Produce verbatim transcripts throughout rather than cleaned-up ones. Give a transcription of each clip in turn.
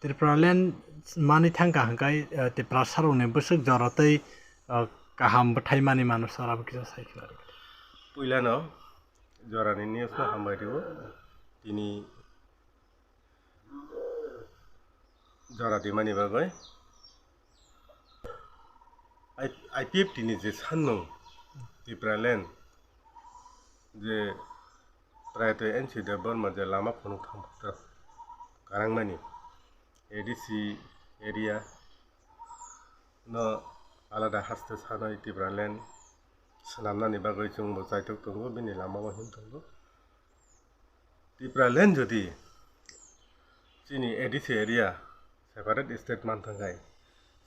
Tipraland mani thangkha hwnkhe, eh, Tiprasarokni bwswk joratwi, eh, kaham bwthai mani mano sir, abo kisa sai khna rwdi. Puilano jorani news no hambai rwo. Tini jora dimani bagwi I-, I P F T ni je sanmung Tipraland je Prayato N C Debbarma je lama phunuk thang karangmani A D C area no alada haste sanai Tipraland swnamnani bagwi chwngbo chaitok tongo, bini lama o him tongo. Tipraland jodi chini A D C area separate state man thangkhai,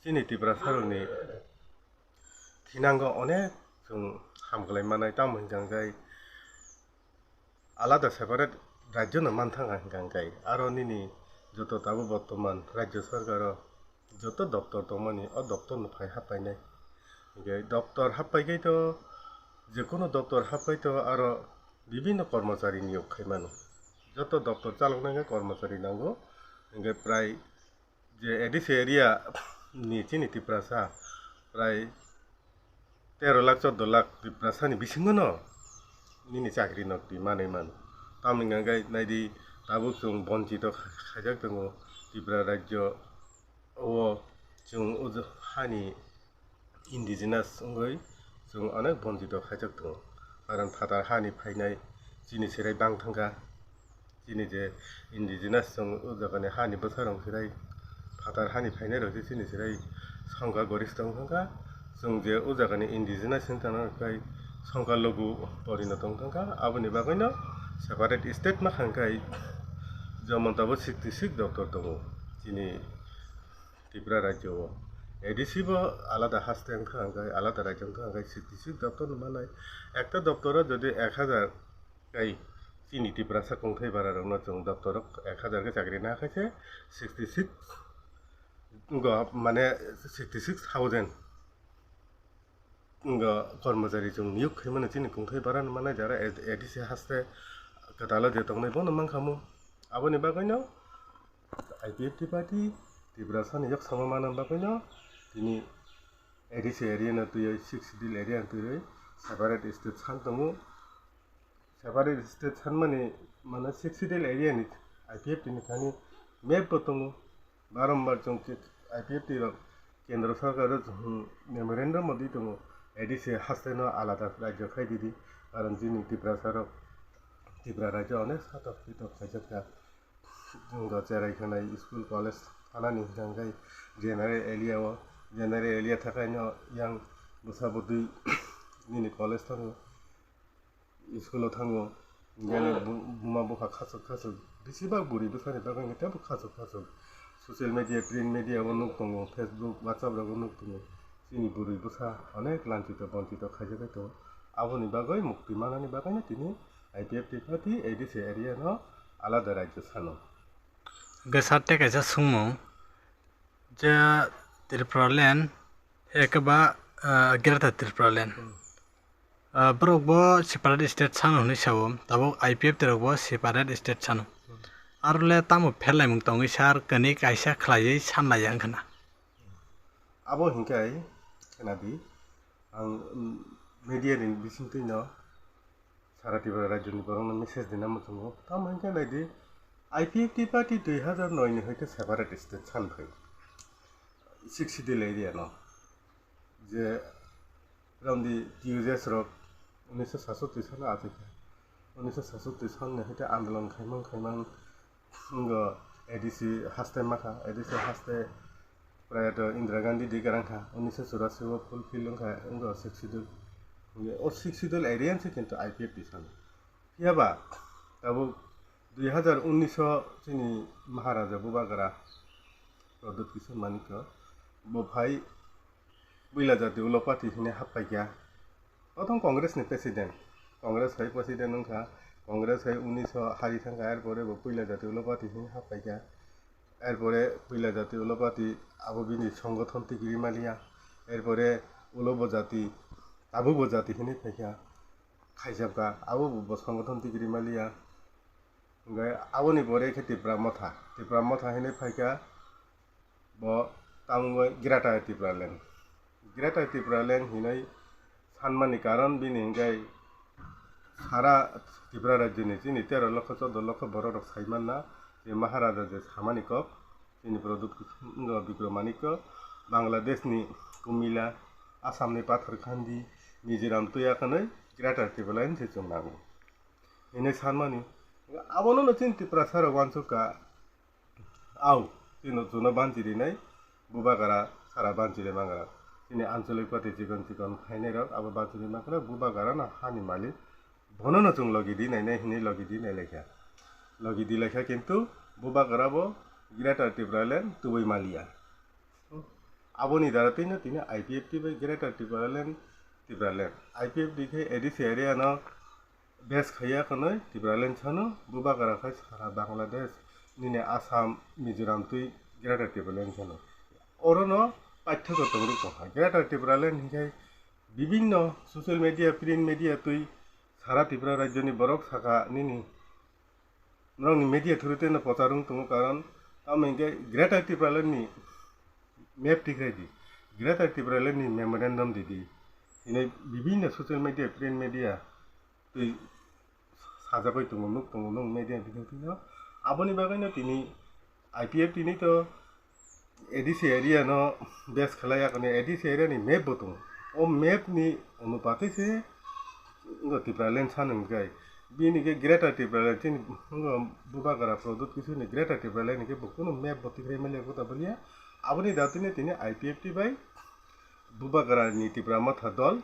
chini Tiprasarokni thinango onek chwng hamklai manai, tamo hwnkhai alada separate rajyo no man thangkha hwnkhai, aro nini joto tabuk bortoman rajyo sarkaro joto doptor tongmani, o doptor no phai happainai. Hingke doptor happai kai to, je kono doptor happai to aro bibinno kormochari niyok khai mano. Joto doptor chaloknai khe kormochari nango. Hingke prai je A D C area ni chini Tiprasa prai tero lakh, chordo lakh Tiprasani bisingo no nini chakri nokri manwi mano. Tamoni hwnkhai naidi, tabuk chwng bonchito kha-, khaijak tongo Tripura rajyo o. Chwng o hani indigenous wngwi chwng onek bonchito khaijak tongo. Karon phatar hani phainai chini serai bang thangkha. Chini je indigenous chwng o jagani hani bwsarok hirai phatar hani phainai rok je chini hirai songkha goristo wng thangkha. Chwng je o jagani indigenous wng tongna khe songkha logu porinoto wng thangkha. Aboni bagwino separate state ma kha hwnkhe jemon tabuk sixty six doctor tongo chini Tripura rajyo o. A D C bo alada haste wng thangkha hwnkhe, alada rajyo wng thangkha hwnkhe sixty six doctor no manai. Ekta doctor o jodi ek hajar Tei chini Tiprasa kongthai bara rokno chwng doctor rok ek hajar khe chakri na khaise sixty six go mane sixty six thousand go kormochari chwng niyok khaimano chini kongthai bara no mane jara A D C haste kwtalo je tongnai bono mankhamu. Aboni bagwino I P F T party Tiprasani yok sama mana bagwino tini A D C area no twiwi six schedule area no twiwi separate state san tongo. Separate state sanmani, mane, sixth schedule area ni I P F T ni thani map bo tongo. Barombar chwng ke-, I P F T rok kendro sarkar o chwng memorandum bo di tongo. A D C haste no alada rajyo khai di di. Karon chini Tiprasa rok, Tipra rajyo onek satok pitok khaijak kha. Chwng do cherai khanai school college thanani hwnkhe general area o, general area thakaino yang bwsa bwtwi nini college thango. School o thango, hingke bu-, buma bupha khasuk khasuk, besibak bwrwi bwsani bagwi hingke teibo khasuk khasuk. Social media, print media o nuk tongo, Facebook, WhatsApp rogo nuk tongo. Chini bwrwi bwsa onek lanchito bonchito khaijagwi tongo. Aboni bagwi mukti manani bagwino tini I P F T party A D C area no alada rajyo sano. Hingke sir tei kaisa swngmung, je Tripura land, eke ba, ah, Greater Tripura land. Hmm. Ah, borok bo separate state sano hinui sao, tabuk I P F T rok bo separate state sano. Hmm. Aro le tamo pherlaimung tongwi sir, kani kaisa khlaiwi sanlaiya wngkha na? Abo hinkhe khwnadi, ang, mm, media ni bisingtwi no sara Tripura rajyo ni borok no message dina muchungo. Tamo hinkhe naidi, I P F T party dui hazar noi ni hoite separate state san phai. Sixth schedule area no. Je romdi T U J S rok unisho satsotri sano achai kha. Unisho satsotri sano ni hoite andolon khaimang khaimang wngkha A D C haste makha, A D C haste prayato Indira Gandhi di kwrang kha, unisho churasi o fulfill wngkha, wngkha sixth schedule. O sixth schedule area se kintu I P F T sano. Phiya ba tabuk dui hazar unis o chini Maharaja Bubagra Pradyut Kishore Manikya bo phai Puila Jati Ulo Party hwnwi happaikha. Prothom Congress ni president, Congress hai president wngkha, Congress hai unis o hari thangkha, erpore bo Puila Jati Ulo Party hwnwi happaikha. Erpore Puila Jati Ulo Party abo bini songothon tikiri maliya, erpore Ulo Bojati, Tabuk Bojati hwnwi phaikha, khaijapkha, abo bo songothon tikiri maliya. Hingke aboni pore khe Tipra Motha, Tipra Motha hwnwi phaikha, Bo tamo wngwi Greater Tipraland. Greater Tipraland hinwi sanmani karon bini hwnkhe sara Tripura rajyoni chini tero lokho choudo lokho borok rok sai manna je Maharaja je samani kok chini Pradyut wngkha Bikromanikya, Bangladeshni Kumila, Assamni Patharkhandi, Mizoram twi akhwnwi Greater Tipraland se chwng nango hinwi sanmani. Abono no chini Tiprasa rok uansukha. Au, chwngno chwngno banchi rinai, bubagra sara banchi ri mangra. Chini anchalik party chikon chikon khainai rok abo banchi ri mangra, bubagra no hani malik. Bono no chwng logi di nainai hinwi logi di nai laikha. Logi di laikha kintu bubagra bo Greater Tipraland tubui maliya. Aboni dara twi no tini I P F T bai Greater Tipraland, Tipraland. I P F T khe A D C area no base khaiya khwnwi Tipraland sano, bubagra khai sara Bangladesh, nini Assam, Mizoram twi Greater Tipraland sano. Orono paithakgo tongrok tongkha. Greater Tipraland hinkhe bibinno social media, print media twi sara Tripura rajyoni borok sakha nini, norokni media through teno pocharwng tongo, karon tamo hinkhe Greater Tipraland ni map tikrai di, Greater Tipraland ni memorandum di di, hinwi bibinno social media, print media twi sajagwi tongo, nuk tongo, nwng media bising twi no. Aboni bagwi no tini I P F T ni to A D C area no base khlai ya kani, A D C area ni map bo tongo. O map ni onupati se ngo Tipraland san wngkhe. Bini khe Greater Tipraland chini ngo bubagra Pradyut Kishore ni Greater Tipraland ni khe bo kunu map bo tikrai manya kota baliya. Aboni datini tini I P F T bai bubagra ni Tipra Motha dol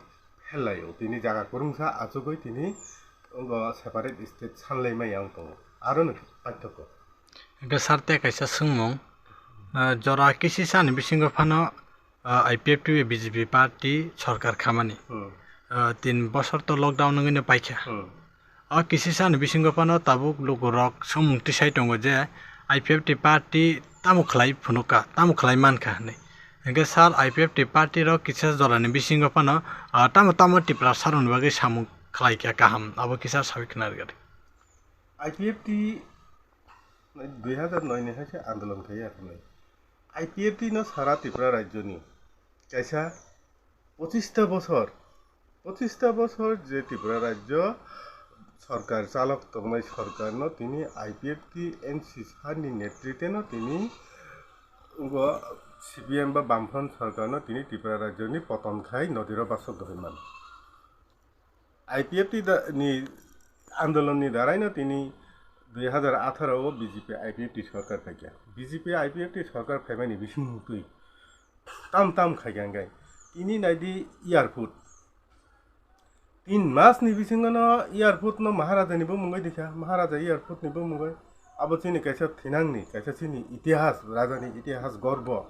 phel laio. Tini jaga kwrwngsa achugwi tini ngo separate state sanlai manya wng tongo. Aro no paithakgo. Hingke sarte kaisa swngmung, ah, jora kisisa ni bisingo phano, ah, I P F T B J P party sorkar khamani. Hmm. Ah, tin bosor to lockdown wngwi no paikha. Hmm. O kisisa ni bisingo phano tabuk lukurok swngmung tisai tongo je I P F T party tamo khlai phunukha, tamo khlai mankha hinwi. Hingke sir, I P F T party rok kisa jora ni bisingo phano, ah, tamo tamo Tiprasa rokni bagwi samung khlaikha kaham, abo kisa sawi khna rwgadi. I P F T dui hazar noi ni hai se andolon khai ya khwnwi. I P F T no sara Tripura rajyoni kaisa pochista bosor, pochista bosor je Tripura rajyo sorkar chalok tongnai sorkar no tini I P F T N C sar ni netritwe no tini ngo C P M ba Bamfront sorkar no tini Tripura rajyoni poton khai nodiro basok dogwi mano. I P F T da-, ni andolon ni darai no tini dui hazar atharo o B J P I P F T sorkar phaikha. B J P I P F T sorkar phaimani bising twi tam tam khaikha hingkhe tini naidi airport. Tin mas ni bisingo no airport no Maharaja ni bumung bai dikha, Maharaja airport ni bumung bai. Abo chini kaisa thinang ni, kaisa chini itihas, raja ni itihas gorbo.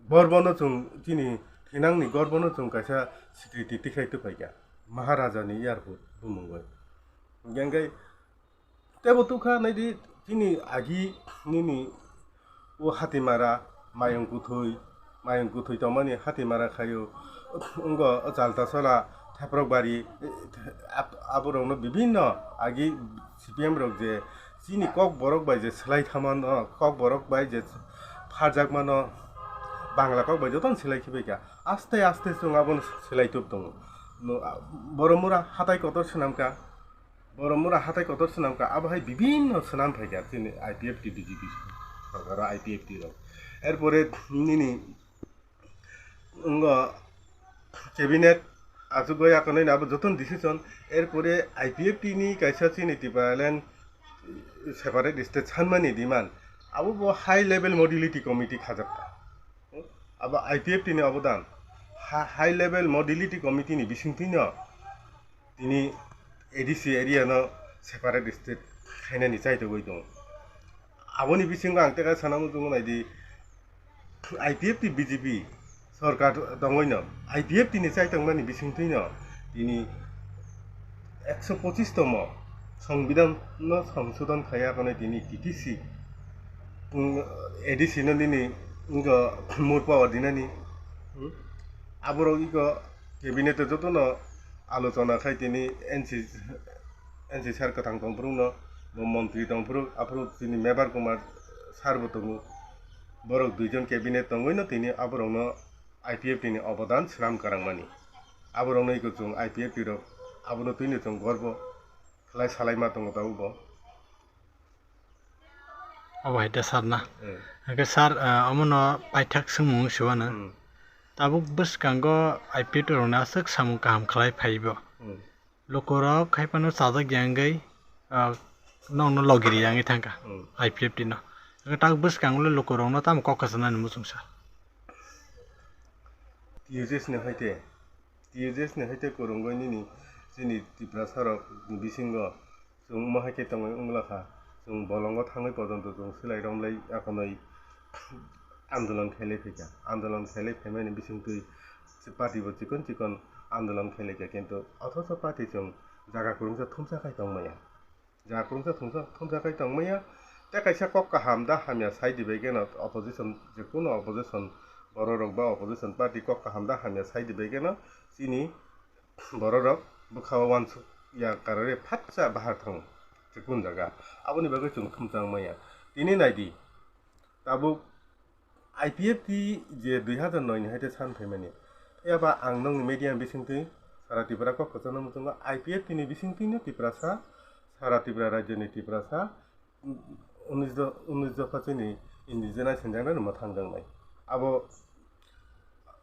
Gorbono chwng chini thinangni gorbono chwng kaisa sikriti tikhlai tongphaikha Maharajani airport bumungwi. Hingkhe tebo tukha naidi chini agi nini o Hatimara, Mayung Kuthwi, Mayung Kuthwi tongmani Hatimara khaio, wngkha o Chaltasola, Theprokbari, ap-, aborokno bibinno agi C P M rok je chini kok borok bai je swlai thamano, kok borok bai je pharjakmano, Bangla kok bai jotono swlai khibaikha. Aste aste chwng abono swlai tub tongo. No, a, Boromura hatai kotor swnamkha, Boromura hatai kotor swnamkha, abo hai bibinno swnam phaikha chini I P F T B J P sorkaro I P F T rok. Erpore nini Wngkha cabinet achugwi akonwi abo jotono decision, erpore I P F T ni kaisa chini Tipraland separate state sanmani demand, abo bo high level modality committee khajakha. Abo I P F T ni obodan, ha-, high level modality committee ni bisingtwino tini A D C area no separate state khainani chaitogwi tongo. Aboni bisingo ang tei kaisa sana muchungo naidi, I P F T B J P sorkar tongwino I P F T ni chaitongmani bisingtwino tini ekso pochis tomo songbidan no songsodon khaiya khone tini T T C, mm, A D C no nini wngkha more power dinani, hmm? Aborok iko cabinet o jotono alochona khai tini N C, N C sir kwthang tongphuru no, bo montri tongphuru, aphuru tini Mebar Kumar sir bo tongo. Borok duijon cabinet tongwino tini aborokno I P F T ni obodan swnam kwrangmani. Aborokno iko chwng I P F T rok abono twino chwng gorbo khlai salaima tongo tabukbo. Obo hai da sir na. Hmm. Hwnkhe sir, ah, omono paithak swngmung se uanw. Hmm. Tabuk bwskango I P F T rokni aswk samung kaham khlai phaibo. Hmm. Lukurok hai phano chajak ya wngwi, ah, nokno logiri ya wngwi thangkha Hmm. I P F T no. Hwnkhe tabuk bwskango le lukurokno tamo kok kwchanani muchung sa. T U J S ni hai te, T U J S ni hai te kwrwngwi nini chini Tiprasa rok ni bisingo chwng omo hai khe tongwi wngla kha, chwng bolongo thangwi pojonto chwng swlai romlai akonoi andolon khailai phaikha, andolon khailai phaimani bisingtwi party bo chikon chikon andolon khailaikha, kintu othocho party chwng jaga kwrwngsa thumsa khai tongmaya, jaga kwrwngsa thumsa thumsa khai tongmaya, tei kaisa kok kaham da hamya sai dibai kheno opposition, jekunu opposition bororok ba opposition party kok kaham da hamya sai dibai kheno chini bororok bwkhao uansuk ya karare phatsa bahar thango, je kun jaga. Aboni bagwi chwng thumsa wngmaya. Tini naidi, tabuk I P F T je dui hazar noi ni hai te san phaimani. Phiya ba ang nokni media ni bisingtwi sara Tripura kok kwchangno muchungo, I P F T ni bisingtwino Tiprasa, sara Tripura rajyoni Tiprasa, unis do-, unis dopha chini indigenous hinjaknani mwthangjaknai. Abo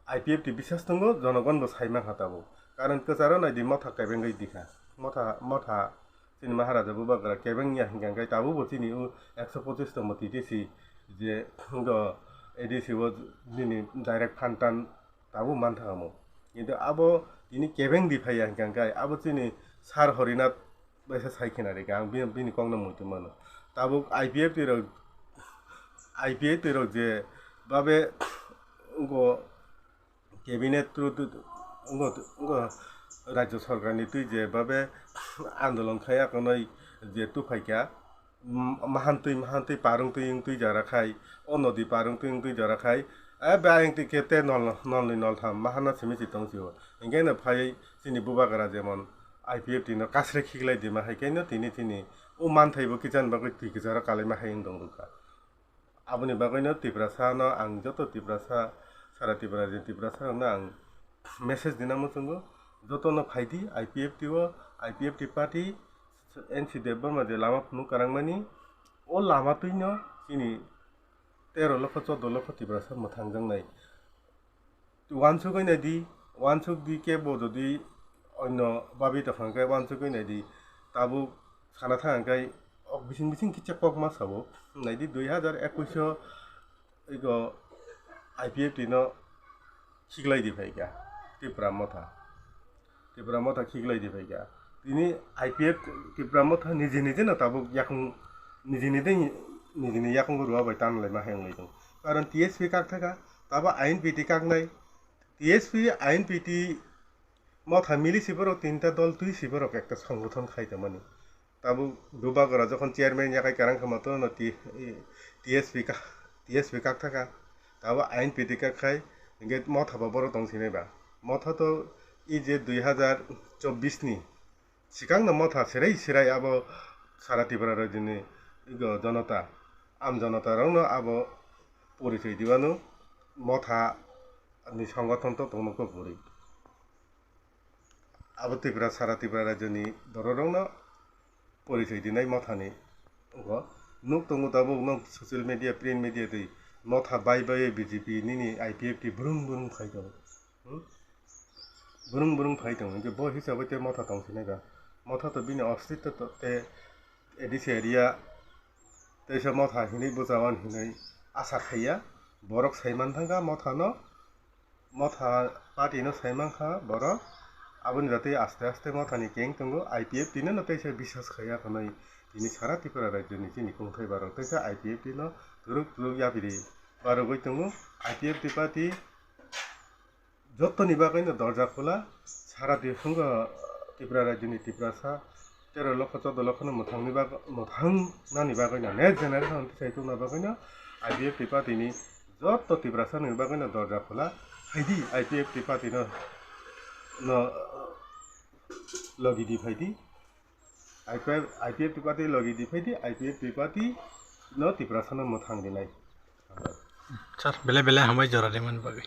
I P F T bisas tongo, jonogon bo sai mankha tabuk. Karon kwcharo naidi motha kebengwi dikha. Motha, motha chini Maharaja Bubagra kebeng ya hinkha khe tabuk bo chini o ekso pochis tongmo T T C je go A D C o nini direct phantan tabuk mantha omo. Kintu abo tini kebeng di phaiya hinkha khe abo chini Sir Horinath baisa sai khena rikha, ang bini, bini kokno muitu mano. Tabuk I P F T rok, I P F T rok je babe go cabinet through tu, ngo, ngo rajya sarkar ni twi je babe andolon khai akonoi je tu phaikha, mm, mahantwi, mahantwi parwng twi wng twi jara khai, o nodi parwng twi wng twi jara khai, eh, be ayang twi khe te nol, nol ni nol tham mahana simi si tong sio. Hinkhe no phai chini Bubagra jemon I P F T no kasre khiklai dima hai khe no tini, tini o manthai bo kichani bagwi twi kwcharo kalaima hai wng tong rwkha. Aboni bagwino Tiprasa no ang joto Tiprasa, sara Tripura ni Tiprasa rokno ang message dina muchungo, joto no phaidi I P F T o, I P F T party, N C Debbarma je lama phunuk karangmani, o lama twino chini tero lokho, chordo lokho Tiprasa mwthangjaknai. Uansugwi naidi, uansuk di kebo jodi onno babi tongkha hwnkhe uansugwi naidi, tabuk sana thang hwnkhe ok bising bising kisa kokma sabo. Naidi dui hazar ekush o ego I P F T no khiklai di phaikha Tipra Motha. Tipra Motha khiklai di phaikha. Tini I P F Tipra Motha niji niji no tabuk yakung niji niji niji ni yakung rua bai tan lai ma hai wngwi tong. Karon T S P kak thaka, tabo I N P T kaknai. T S P, I N P T Motha mili si borok tinta dol twi si borok ekta songgothon khai tongmani. Tabuk Bubagra jokhon chairman yakai karang kha matwrwno T-, T S P ka, T S P kak thaka. Tabo I N P T kak khai, hingke Motha bo borok tong sinai ba. Motha to i je dui hazar chobbish ni sikang no Motha sirai sirai abo sara Tripura rajyoni go jonota, am jonota rokno abo porichoi diwano Motha ni songgothon to tongma kok bwrwi. Abo Tripura, sara Tripura rajyoni bororokno porichoi dinai Mothani. Wngkha, nuk tongo tabuk no social media, print media twi Motha bai bai B J P nini I P F T brung brung phai tongo. Hmm? Brung brung phai tongo. Hinkhe bo hisabai tei Motha tong sinai ba. Motha to bini ostitto to te A D C area teisa Motha hinwi bwchawan hinwi asa khaiya. Borok sai man thangkha Mothano. Motha party no sai mankha borok, aboni jatwi aste aste Mothani keng tongo, I P F T no no teisa biswas khaiya hwnwi tini sara Tripura rajyoni chini kungthai barok teisa I P F T no turuk turuk yapiri barogwi tongo. I P F T party jottoni bagwi no dorja khula, sara Tripura rajyoni Tiprasa tero lokho chordo lokho no mwthangni bag-, mwthang nani bagwi no, next generation tisai tongna bagwi no I P F T party ni jotto Tiprasa ni bagwi no dorja khula. Phaidi I P F T party no, no logi di phaidi. I P F, I P F T party logi di phaidi, I P F T party no Tiprasa no mwthang dinai. Tar belai belai hambai jora rimani bagwi.